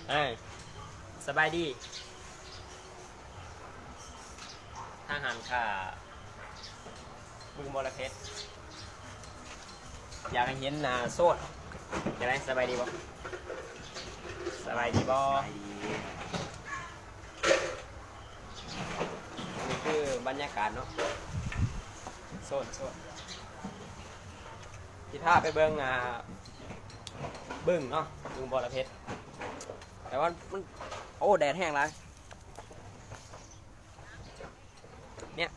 ເອີ ສະບາຍດີ ທາງຮ້ານຄ້າບຶງບໍລະເພັດ ຢາກໃຫ້ເຫັນໜ້າໂຊນ ຈັ່ງໃດ ສະບາຍດີບໍ່? ສະບາຍດີບໍ່? ສະບາຍດີ. ນີ້ຄືບັນຍາກາດເນາະ ໂຊນ ໂຊນ ຊິພາໄປເບິ່ງ ອ່າ ບຶງເນາະ ບຶງບໍລະເພັດ ແຕ່ວ່າມັນ ໂອ້ ແດດແຮງຫຼາຍ ເນຍ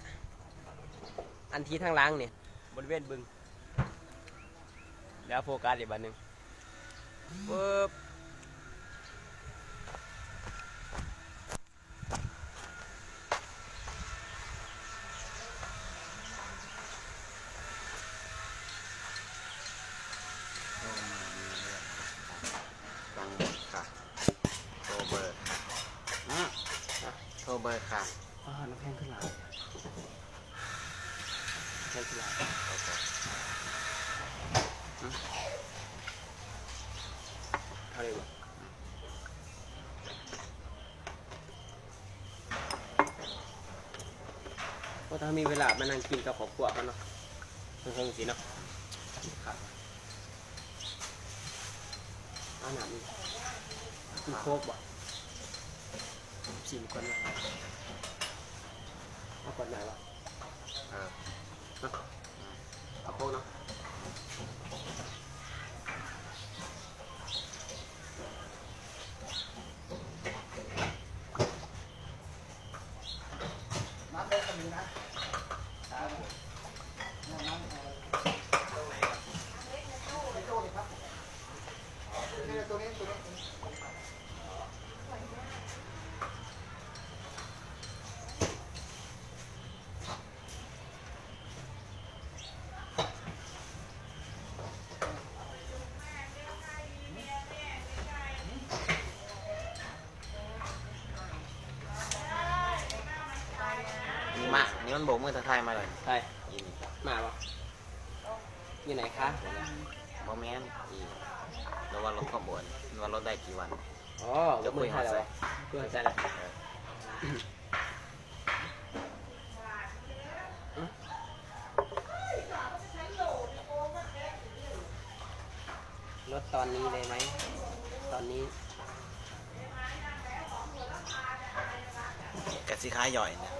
ອັນທີ່ທາງຫຼັງນີ້ ບໍລິເວນບຶງ ດຽວໂຟກັສອີກບາດໜຶ່ງ ປຶບ. ໂທມາເລີຍ ສັ່ງເບີຄ່ະ ໂທເບີຄ່ະ ອື ໂທເບີຄ່ະ. ອ້າ ນ້ຳແຂງຂຶ້ນຫຼາຍ ນ້ຳແຂງຂຶ້ນຫຼາຍ ເທົ່ານີ້ບໍ່? ໂອ້ ຖ້າມີເວລາມານັ່ງກິນກັບຄອບຄົວເຮົາເນາະ ເທິງໆ ຊີ້ເນາະ ຄັກ ເອົານ້ຳອີກ ກິນໂຄກບໍ່? ຊິມກ່ອນນະ ເອົາກ່ອນນະ ເອີ ເອົາໂຄກເນາະ. ນີ້ມາ ນີ້ມັນໂບກມືທັກທາຍມາເລີຍ ໃຜ? ອີ່ນີ້ ມາບໍ່? ຢູ່ໃນຄະ? ບໍ່ແມ່ນ ອີ່ ລາວວ່າລາວຂະບວນ ລາວວ່າລາວໄດ້ກີ່ວັນ ອໍ ເຈົ້າຄຸຍຮອດໃສ? ຄຸຍຮອດໃສລະ? ເອີ. ລົດຕອນນີ້ເລີຍໄໝ? ຕອນນີ້ ກະຊິຂາຍຍ່ອຍນະ